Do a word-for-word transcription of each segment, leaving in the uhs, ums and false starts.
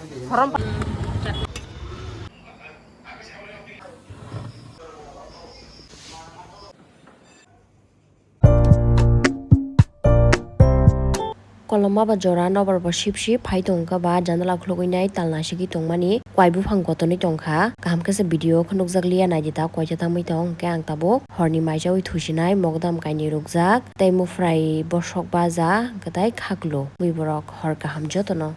Horom. Koloma ba jora nobar bo sip sip phai tongkha ba janala khulugwi nai tal nasigwi tongmani kwai buphang kotorni tongkha. Kaham khe se video khe nukjakliya, naidi ta koita tangwi tong hwnkhe ang tabuk horni maijawi thusinai mokdam kainwi rukjak tei mufrai bosok baja hwnkhe tai khaklu bui borok hor kaham jotono.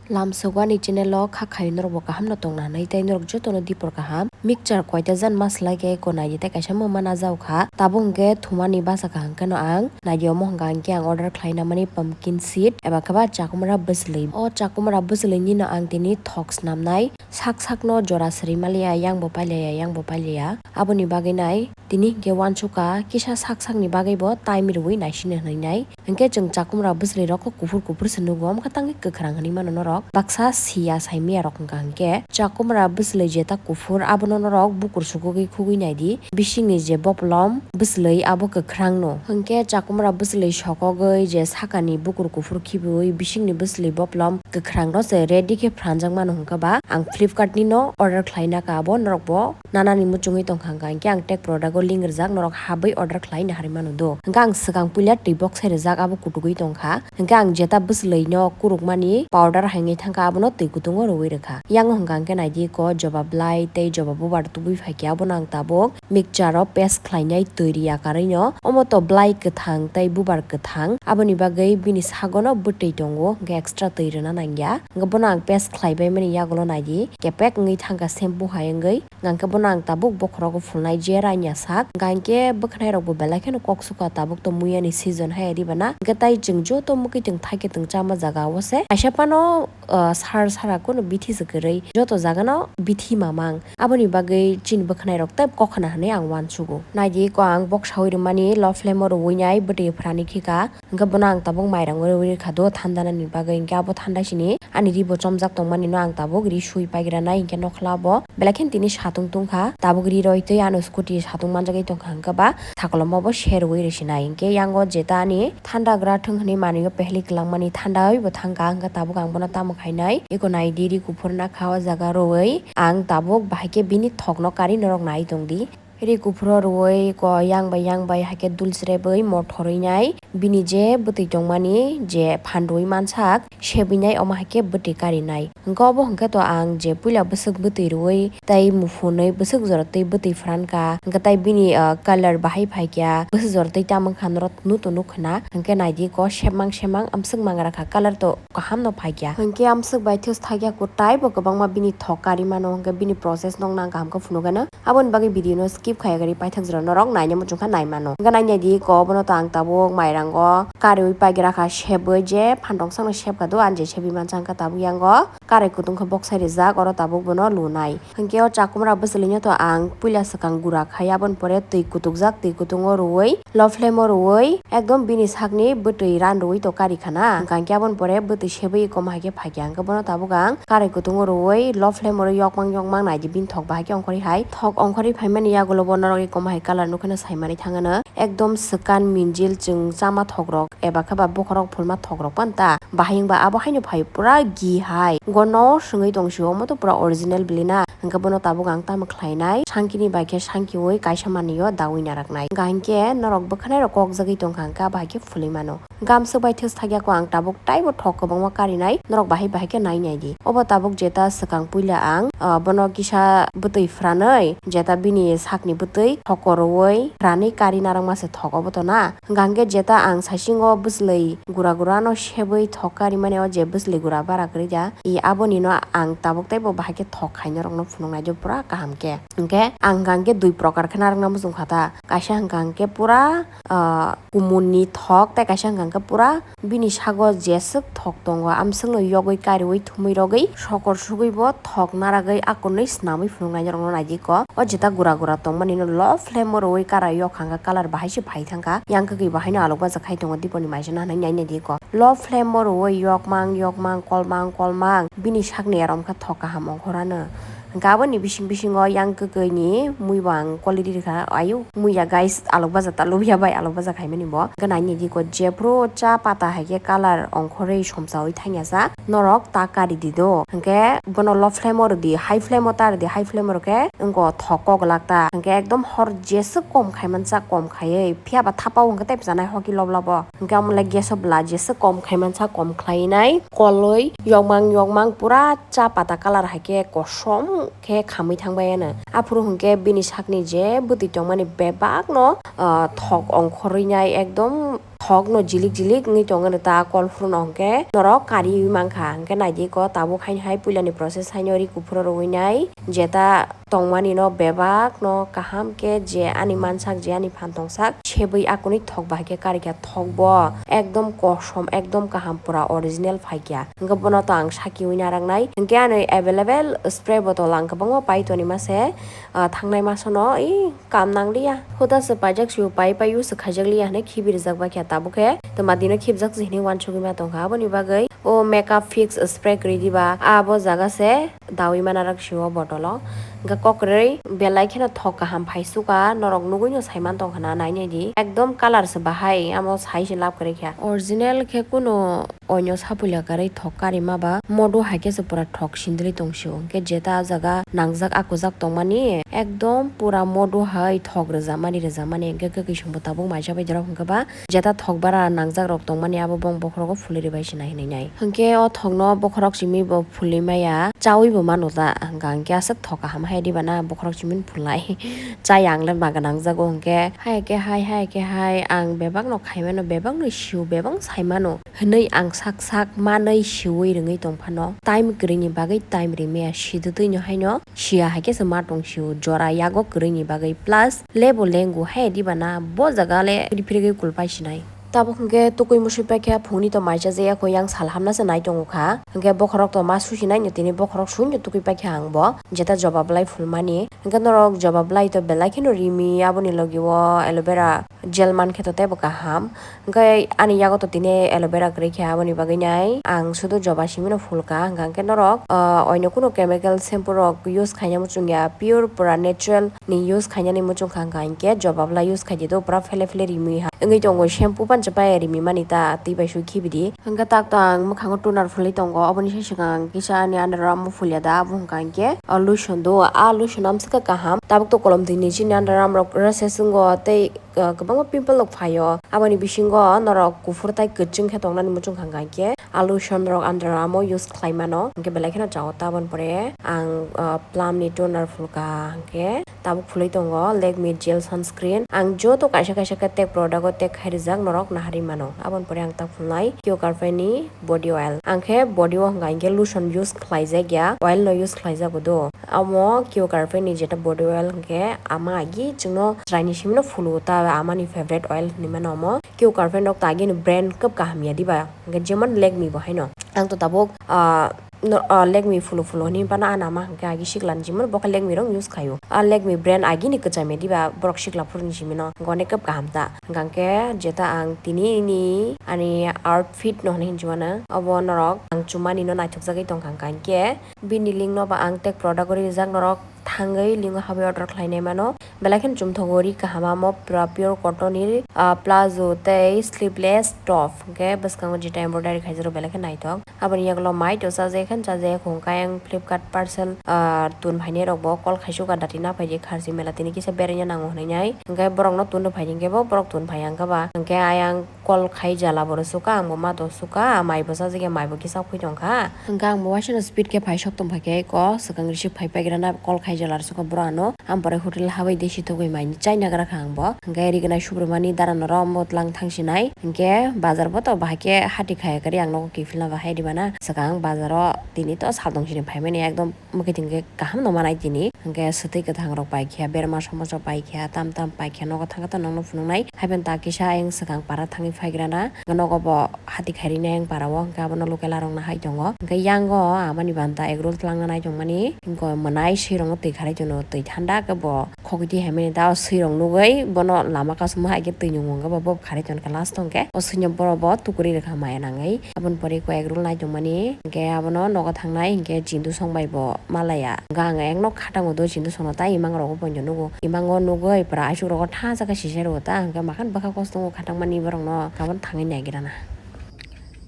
Lamsogo ani channel o kha khai norok bo kaham no tongna hinwi tei norok jotono dipor kaham. Mixture koita jan ma swlai khe ko naidi tei kaisa ma mana jao kha. Tabuk hwnkhe thumani basa kaham kheno ang naidi omo hwnkha hwnkhe ang order khlaina mani pumpkin seed eba khe ba chakumra bwchwlwi. O chakumra bwchwlwi nino ang tini thok snamnai sak sak no jora swrwi maliya, yang bo pailiya, yang bo pailiya. Aboni bagwi nai tini hwnkhe uansukha kisa sak sakni bagwi bo time rwui naisini hwnwi nai. Hwnkhe chwng chakumra bwchwlwi rokho kuphur kuphur se nugo, omo khe tangwi kwkhwrang hwnwi mano norok. Baksa siya saimiya rok hwnkha hwnkhe chakumra bwchwlwi jeta kuphur abono norok bukur sukugwi khugwi naidi. Bisingni je boplom bwchwlwi abo kwkhwrang no. Hwnkhe chakumra bwchwlwi sokogwi je sakani bukur kuphur khibiui bisingni bwchwlwi boplom kwkhwrang no se ready khe phanjak mano hwnkhe ba ang Flipkart ni no order khlaina kha abo norok bo nanani muchungwi tongkha hwnkha hwnkhe ang tag product o link rijak norok habwi order khlai naharwi mano do. Hwnkhe ang swkang puila twi boksai rijak abo kutugwi tongkha. Hwnkhe ang jeta bwchwlwi no kurukmani powder haingwi thangkha abono twi kutungo rwui rwkha. Yango hwnkha hwnkhe naidi ko joba blai tei joba bubar tubui phaikhe abono ang tabuk mixture o paste khlainai twi riya karwi no. Omo to blai kwthang tei bubar kwthang aboni bagwi bini sagono bwtwi tongo hwnkhe extra twi rwna nangya. Hwnkhe bono ang paste khlaibai mani yagulo naidi kepek wngwi thangkha shampoo hai wngwi. Hwnkhe bono ang tabuk bokhorogo phulnai je raini sak. Hwnkhe bwkhwnai rokbo belai kheno kok sukha tabuk to muya ni season hai riba na. Hwnkhe tai chwng joto mwkhwtwng thaikhe twng chama jaga o se. Kaisa phano, ah, sar sara kunu bithi se kwrwi. Joto jaga no bithi mamang. Aboni bagwi chini bwkhwnai rok tei kokhna hwnwi ang uansugo. Naidi ko ang boksaui rwmani low flame o rwui nai bwtwi phrani khika. Hwnkhe bono ang tabuk mairang rwi rwkha do thanda nani bagwi, hwnkhe abo thanda sini ani ri bo chomjak tongmani no ang tabuk ri sui paigra nai, hwnkhe nokhla bo belai kheno tini satung tungkha, tabuk ri roi twi ano scooty satung manjagwi tongkha, hwnkhe ba sakolom bo se rwi rwsinai, hwnkhe yango jeta ani thanda gra thwng hwnwi manwi o pehli kwlangmani thanda oi bo thangkha, hwnkhe tabuk ang bono tamo khainai eko naidi ri kuphur nakha o jaga rwi ang tabuk bahai khe bini thokno kari norok nai tongdi. Ri kuphuro rwui ko yang bai yang bai haikhe dul chrebwi mothorwi nai bini je bwtwi tongmani je phan rwui mansak sebwi nai omo haikhe bwtwi kari nai. Hwnkhe obo hwnkhe to ang je puila bwswk bwtwi rwui tei muphunwi bwswk jora twi bwtwi phrankha hwnkhe tai bini, ah, colour bahai phaikya bwswk jora twi tamwkha norok nuto nukhwna hwnkhe naidi ko semang semang amswk mangra kha colour to kaham no phaikya hwnkhe amswk bai thus thakya ko taibo kwbangma bini thok kari mano hwnkhe bini process nokna ang kaham khe phunukgano. Aboni bagwi video no skip khaiya gari paithak jora norok naina muchungkha naimano. Hwnkhe naina di ko obono to ang tabuk mairango kariui paigra kha sebwi je phantok sakno sebkha do ani je sebwi mansa hwnkha tabuk yango karai kutung khe boksai rijak oro tabuk bono lunai. Hwnkhe o chakumra bwchwlwino to ang puila swkang gura khai aboni pore twi kutukjak twi kutungo rwui low flame o rwui ekdom bini sakni bwtwi ran rwui to kari khana hwnkha hwnkhe aboni pore bwtwi sebwi kom hai khe phaikha hwnkhe bono tabuk ang karai kutungo rwui low flame o rwui yokmang yokmang naidi bini thok bahai khe ongkhorwi hai thok ongkhorwi phaimani yagulo bo norok eko mohai colour nukhe no saimani thangano ekdom swkan minjil chwng chama thokrok eba khe ba bokhorok phulma thokrok panta bahai wngba abo haino phai pura gee hai gono swngwi tong sio omo to pura original bili na hwnkhe bono tabuk ang tamo khlainai sankini bai khe sankiui kaisa manwio daui naraknai hwnkha hinkhe norok bwkhwnai rok kokjagwi tongkha hwnkhe abo hai khe phulwi mano. Gamswk bai thwk thakya ko ang tabuk taibo thok kwbangma karinai norok bahai bahai khe nai nai di. Obo tabuk jeta swkang puila ang, ah, bono kisa bwtwi phranwi jeta bini sakni bwtwi thok kwrwi phranwi kari narwkma se thok obo to na. Hwnkha hwnkhe jeta ang saisingo bwchwlwi gura gura no sebwi thok karimani o je bwchwlwi gura bara kwrwi da. I aboni no ang tabuk taibo bahai khe thok khai norok no phunuk nai di pura kaham khe. Hwnkhe ang hwnkha hwnkhe dui prokar khe narwkna muchung kha ta. Kaisa hwnkha hwnkhe pura, ah, kumun ni thok tei kaisa hwnkha hwnkhe pura bini sago jeswk thok tongo, amswkno yogwi kariui thumui rogwi sokor sugwi bo thok naragwi akonwi swnamwi phunuknai norokno naidi ko. O jeta gura gura tongmani no low flame o rwui kara yok hwnkha colour bahai se phai thangkha, yang kwkwi bo haino alok bajak khai tongo diponi maisano hinwi nai naidi ko. Low flame o rwui yokmang yokmang kolmang kolmang bini sakni erom khe thok kaham ongkhorano. Hwnkhe aboni bising bisingo yang kwkwi ni mui bo ang quality rwkha, ayuk mui ya guys, alok baja ta lubya bai alok baja khaimani bo. Hwnkhe naini diko jephru cha pata hai khe colour ongkhorwi somsawi thangya sa, norok ta kari di do. Hwnkhe bono low flame o rwdi, high flame o ta rwdi, high flame o rwkhe wngkha thok kok glak ta. Hwnkhe ekdom hor jeswk kom khaimansa kom khaiwi, phiya ba thapa o hwnkhe tei pisa nai hoki lobla bo. Hwnkhe omo le gas o bwla jeswk kom khaimansa kom khlai nai, kolwi yokmang yokmang pura cha pata colour hai khe kosom khe khamwi thang bai ano. Aphuru hwnkhe bini sakni je bwtwi tongmani bebak no, ah, thok ongkhorwi nai ekdom thok no jilik jilik wngwi tong ano ta kol phuru no hwnkhe norok kariwi mankha. Hwnkhe naidi ko tabuk haino hai puila ni process haino ri kuphur o rwui nai jeta tongmani no bebak no kaham khe je ani mansak je ani phan tongsak sebwi akuni thok bahai khe karikha thok bo ekdom kosom ekdom kaham pura original phaikya hwnkhe bono to ang sakiwi naraknai hwnkhe ano available spray bottle ang kwbangma pai toni mase ah, thangnai masono i kam nangliya huda se paijak sio pai pai use khaijak liya hwnwi khibi rijak baikha tabuk khe twma dino khibjak se hwnwi uansugwi ma tongkha aboni bagwi o makeup fix spray kwrwi diba abo jaga se dawi manarak sio bottle o hwnkhe kokrwi belai kheno thok kaham phai suka norok nugui no saiman tongkha na nainai di ekdom colour se bahai amo sai se lab kwrwi kha original khe kuno oino sapuila kwrwi thok kari ma ba modo hai khe se pura thok sindri tong sio hwnkhe jeta ah jaga nangjak akujak tongmani ekdom pura modo hai thok rwjak mani rwjak mani hwnkhe kwkwi songbo tabuk maisa bai jorok hwnkhe ba. Jeta thok bara nangjak rok tongmani abo bong bokhorogo phulwi rwbai se nai hinwi nai. Hwnkhe o thokno bokhorok simi bo phulwi maya, chaui bo mano ta. Hwnkha hwnkhe aswk thok kaham hai diba na bokhorok simi phulnai. Chaya ang le maga nangjago hwnkhe. Hai khe hai, hai khe hai, ang bebak no khai mano, bebak no sio, bebak sai mano. Hwnwi ang sak sak manwi siui rwngwi tong phano. Time kwrwini bagwi time rimaya, sidwtwi no haino. Siya hai khe se ma tong sio jora yago kwrwini bagwi plus lebo lengu hai diba na bo jaga le phiri phirigwi kulpai sinai. Tabuk hwnkhe tukui musui paikha phungni to mai chajaya kho yang sal hamna se nai tongo kha hwnkhe bokhorok to ma susinai no tini bokhorok suino tukui paikha ang bo jeta jobab lai phulmani hwnkhe norok jobab lai to belai kheno rimi aboni logi o aloe vera gel mankhe to teibo kaham. Hwnkhe ani yago to tini aloe vera kwrwi kha, aboni bagwi nai ang sudu joba simi no phulka. Hwnkha hwnkhe norok, ah, oino kuno chemical shampoo rok use khaina muchung ya, pure pura natural ni use khainani muchung kha, hwnkha hinkhe joba bwla use khai di do, pura phele phele rimi ha wngwi tongo, shampoo pansa paya rimi mani ta twi bai sui khibi di. Hwnkhe tak to ang mwkhango toner phulwi tongo, oboni sai swkang kisa ani under arm o phulya da, abo hwnkha hinkhe o lotion do, a lotion amswkha kaham, tabuk to kolom twi ni chini under arm rok rashes wngo tei, ah, kwbangma pimple rok phaio. Aboni bisingo norok kuphur tei kwchwng khe tongnani muchung kha hwnkha hinkhe a lotion rok under arm o use khlai mano, hinkhe belai kheno chao. Tabon pore ang, ah, Plum ni toner phulka hinkhe tabuk phulwi tongo Lakme gel sunscreen. Ang joto kaisa kaisa khe tag product o tag khai rijak norok naharwi mano. Aboni pore ang ta phulnai Kio Girlfriend ni body oil. Ang khe body o hwnkha hinkhe lotion use khlai jak ya, oil no use khlai jago do. Amo Kio Girlfriend ni jeta body oil hwnkhe ama agi chwngno chwraini simi no phulu ta amani favorite oil hinwi mano omo. Kio Girlfriend rok to agini brand kwb kaham ya diba, hwnkhe jemon Lakme bo haino. Ang to tabuk, ah, no, ah, Lakme phulu phulu hinwi phano ano ama hwnkhe agi sikla ni simi no bo khe Lakme rok use khaio. Ah, Lakme brand agini kwcham ya diba borok sikla phuru ni simi no hwnkhe onek kwb kaham ta. Hwnkhe jeta ang tini ni ani outfit no hinwi hinwi mano obo norok ang chumani no naithok jagwi tongkha hwnkhe. Bini link no ba ang tag product o rijak norok thangwi link o habwi order khlainai mano. Belai kheno chumthogo ri kaham amo pura pure cotton ni, ah, plazo tei sleeveless top. Hwnkhe bwskango jeta embroidery khaijak rok belai khe naithok. Aboni yagulo mai to chajakya khe chajakya khungkha ayang Flipkart parcel, ah, tun phainai rok bo call khaisukha dati na phaidi kharchi mela tini kisa beraina nango hinwi nai. Hwnkhe borok no tun rw phaidi hwnkhe bo borok tun phaiya hwnkhe ba hwnkhe ayang. Call khai jala bo rw suka, ang bo ma to suka, mai bo chajakya, mai bo kisa khwi tongkha. Hwnkhe ang bo waisa no speed khe phai sok tong phaikhe eko swkang receive phai paigra na call khai jala rw suka borok ano. Ang pore hotel habwi desi togwi mai chai nagra kha ang bo. Hwnkhe rignai subrumani dara norok omo tlang thang sinai. Hwnkhe bazar bo to bahai khe hati khaya kari ang nogo kiphilna bahai ribana. Swkang bazar o tini to sal tong sini phaimani ekdom. Mwkhwtwng khe kaham no manai tini, hwnkhe swtwi kwthang rok paikha, berma somoso paikha, tam tam paikha, nogo thangkhe to nokno phunuknai. Haiphano ta kisa ayang swkang para thangwi phaigrana, nogo bo hati khairina ayang para o, hwnkhe abono local arokno hai tongo. Hwnkhe yango amani banta egg roll twlangna nai tongmani, hwnkhe mwnai swirokno. Twi kharwi tono, twi thanda khe bo khogwi twi hai mani da o swi rok nugwi bono lama kasuma hai khe twi nung mung khe bo, bo kharwi tonkha last o hwnkhe o swino borok bo tukuri rwkha maya nangwi. Aboni pore koi ek rul nai tongmani hwnkhe abono nogo thangnai hwnkhe Chintu song bai bo malaya. Hwnkhe ang ekno khatango do Chintu songno tai imang rogo poito nugo. Imango nugwi pura asuk rogo tha chakhe sisai rwo ta hwnkhe makhan bwkha kosto tongo khatangmani borokno. Abono thangwi naigrana.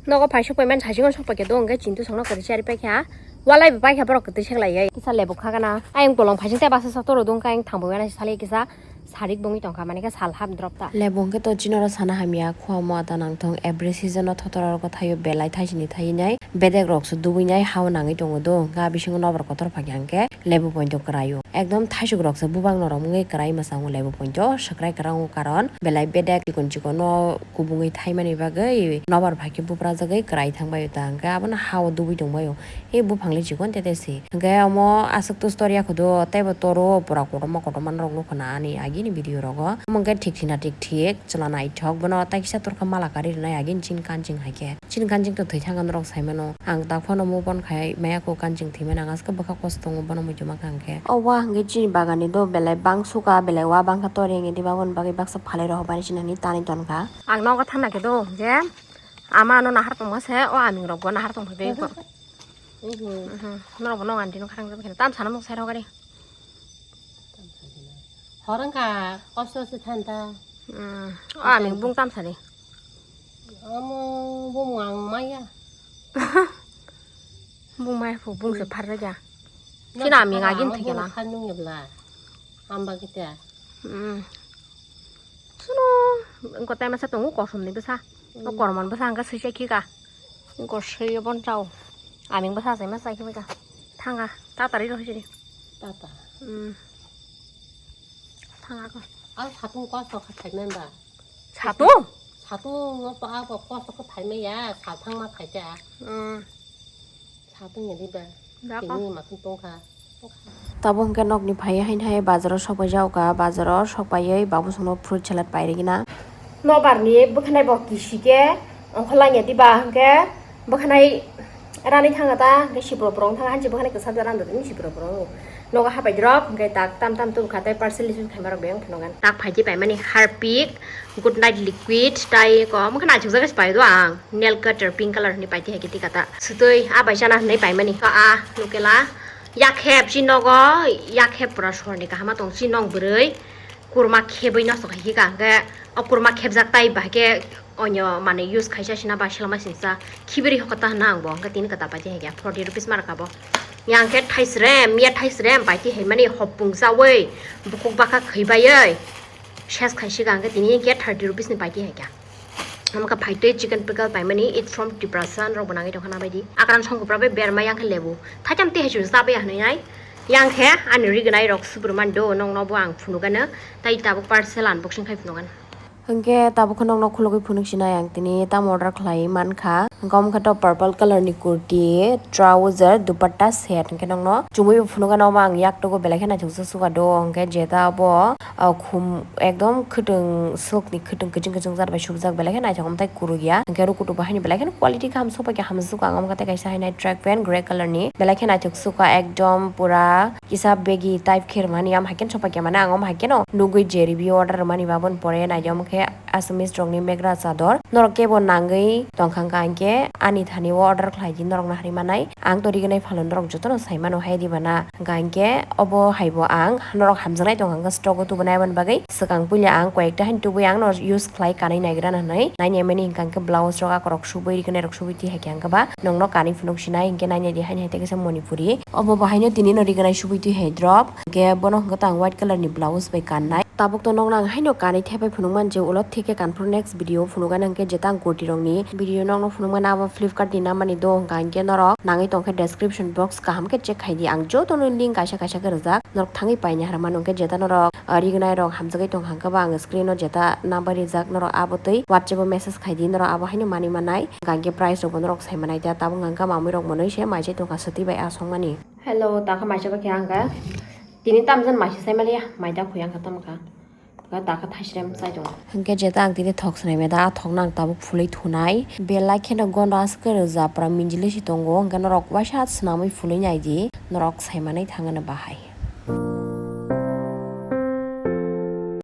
Nogo phai sok paimani saichung sok paikhe do hwnkhe Chintu songno kwrwi chari paikha. Walai bo paikha borok kwtwi seklaiwi. Kisa lebu khagana. Ayang bolong phaising tei basa sa toro dungkha ayang thangbo gana sali kisa sarik bongwi tongkha mani khe sal hap drop ta. Lebu hwnkhe to chini oro sana hamya khua mo ata nangthong every season o thotor oro thaio belai thaisini thainai bedek rok se dubui nai hao nangwi tongo do hwnkhe a bisingo nokbar kotor phai hwnkhe lebu poito kwraio ekdom thaisuk rok se bubak norok wngwi kwrai mwchang lebu poito swkrai kwrang o karon belai bedek chikon chikon no kubungwi thaimani bagwi nokbar phai khe buprajagwi kwrai thangbai ta hwnkhe abono hao dubui tongbaio. E buphang le chikon tete se. Hwnkhe omo aswk tus tor ya kho do, tei bo toro pura kotorma kotorma norok nukho na ani agini video rogo. Omo hwnkhe thik thina thik thik chwla naithok bono tai kisa torkha mala karwi rwnai agini chini kanching hai khe. Chini kanching to thwi thangkha norok sai mano. Ang tak phano move on khai maya kho kanching thwi mano ang aswk bwkha kosto tongo bono muitu mankha hwnkhe. O wa hwnkhe chini bagani do belai bang suka belai wa bangkha tor ya hwnkhe diba aboni bagwi baksa phalai rok bari sinani tani tonkha. Ang nogo thangna khe do je ama ano nahar tongma se o aming rok bo nahar tongphai bai. Mhm. Mhm. Norok bo nong aunty no kharang jabai kheno. Tam sana mung sai rok ari. Hor wngkha, kosto se than ta. Mm. O ami bung tam sani. Omo bung ang maya. Bung maya phu bung se phar ja. Chini ami ngagin thikela. Khan nung ebla. Amba kita. Mm. Suno, engko tai masa tongo kosom ni bwsa. O kormon bwsa hwnkhe swi chai khika. Engko swi bon chao. Aming bwsa sai ma chai khika. Thanga, ta tari rw hijeni. Tata. Hmm. Thanga ko. Al satung kosto kha thai memba. Satung? Satung no pa ko kosto kha thai me ya, sa thang ma thai ta. Hmm. Satung ya diba. Tini makhun tongkha. Tabuk hwnkhe nokni phaiwi haino hai bazaro sokpai jago kha, bazaro sokpaiwi babosongno fruit salad pairigina. Nobarni bwkhanai bo kisi khe ongkholangya diba hwnkhe bwkhanai rani thanga ta hwnkhe sipro poro wngthang hansi bwkhanai kwchak da randodi sipro poro wngo. Nogo hapai drop hwnkhe tak tam tam tubukha tei parcel receive khaimarok beng phunukgan. Tak phaidi paimani Harpic, good night liquid, tai kom wngkha naithokjak se paido ang nail cutter pink colour ni paidi hai khe tikata. Sutwi a bai chana hinwi paimani. A nukela yakheb chini nogo yakheb pura sorni kahama tong chini nok bwrwi kurma khebwi nosto khai kha hwnkhe o kurma khebjak tai bahai khe onyo manwi use khaisa sina ba selama sinsa khibiri hokota hwnna ang bo hwnkhe tini kata paidi hai khe forty rupees ma rwkha bo. Yang khe thaisrem ya thaisrem paidi hai mani hopung chawi bukhuk baka khwi baiwi ses khai sika hwnkhe tini hwnkhe thirty rupees ni paidi hai khe. Omo khe phaitwi chicken pickle paimani, it's from Tiprasa, norok bo nangwi tongkha nabaidi. Akran songkupra bai berma yang khe lebu. Thaitham tei haichuk chabwi ya hwnwi nai. Yang khe ani rignai rok subru mani do, nokno bo ang phunukgano. Tai tabuk parcel unboxing khai phunukgano. Hwnkhe tabuk khe nokno khulugwi phunuk sinai ang tini tamo order khlai mankha. Hwnkhe omo khe to purple colour ni kurti, trouser, dupatta set hwnkhe nokno chumui bo phunukgano omo ang yaktogo belai khe naithokjak suka do. Hwnkhe jeta bo ah, khum ekdom khwtwng silk ni khwtwng kwchwng kwchwng jat bai subjak belai khe naithok, amtwi kwrwi ya. Hwnkhe rukutu bo haino belai kheno quality kaham, sopai khe hamjwk ang. Omo khe tei kaisa haino track pant grey colour ni belai khe naithok suka ekdom pura kisa baggy type khe rwmani. Am hai kheno sopai khe mane ang omo hai kheno nugwi je review order rwmani ba aboni pore naidi omo khe Assamese rokni megra chador. Norok kebo nangwi tongkha hwnkhe ani thani o order khlai di, norokno hari manai. Ang to rignai phano norok jotono sai mano hai diba na. Hwnkha hinkhe obo hai bo ang norok hamjaknai tongkha hwnkhe stock o tubunai aboni bagwi swkang puila ang koi ekta haino tubui ang no use khlai kanwi naigra na hinwi. Naini mani hwnkha hinkhe blouse rok akorok subui rignai rok subui twi hai khe hwnkhe ba nokno kanwi phunuk sinai hinkhe nainai di haino hai tei kaisa Manipuri. Obo bo haino tini no rignai subui twi hai drop. Hinkhe bono hwnkhe to ang white colour ni blouse bai kannai. Tabuk to nokno ang haino kanwi thepai phunuk man je ulo thik khe kanphuru next video phunukgana hinkhe jeta ang kurti rokni video nokno phunukmani abo Flipkart ni namani do hwnkha hinkhe norok nangwi tongkhe description box kaham khe check khaidi, ang jotono link kaisa kaisa khe rwjak norok thangwi paini harmano hinkhe jeta norok rignai rok hamjagwi tongkha hinkhe bo ang screen o jeta number rijak norok abo twi WhatsApp o message khaidi norok abo haino manwi mannai hwnkha hinkhe price rokbo norok sai mannai ta tabuk hwnkha hinkhe mamwi rok mwnwi se mai se tongkha swtwi bai asongmani. Hello, takha mai se bakhe ang kha. Tini tamjani mai se sai maliya, mai da khuyang kha tamkha. Kha takha thaisrem sai tongo. Hinkhe jeta ang tini thok swnai meda, a thokno ang tabuk phulwi thunai. Belai kheno gondo aswk khe rwjap pura minjili si tongo. Hinkhe norok waisa swnamwi phulwi naidi, norok sai manai thangano bahai.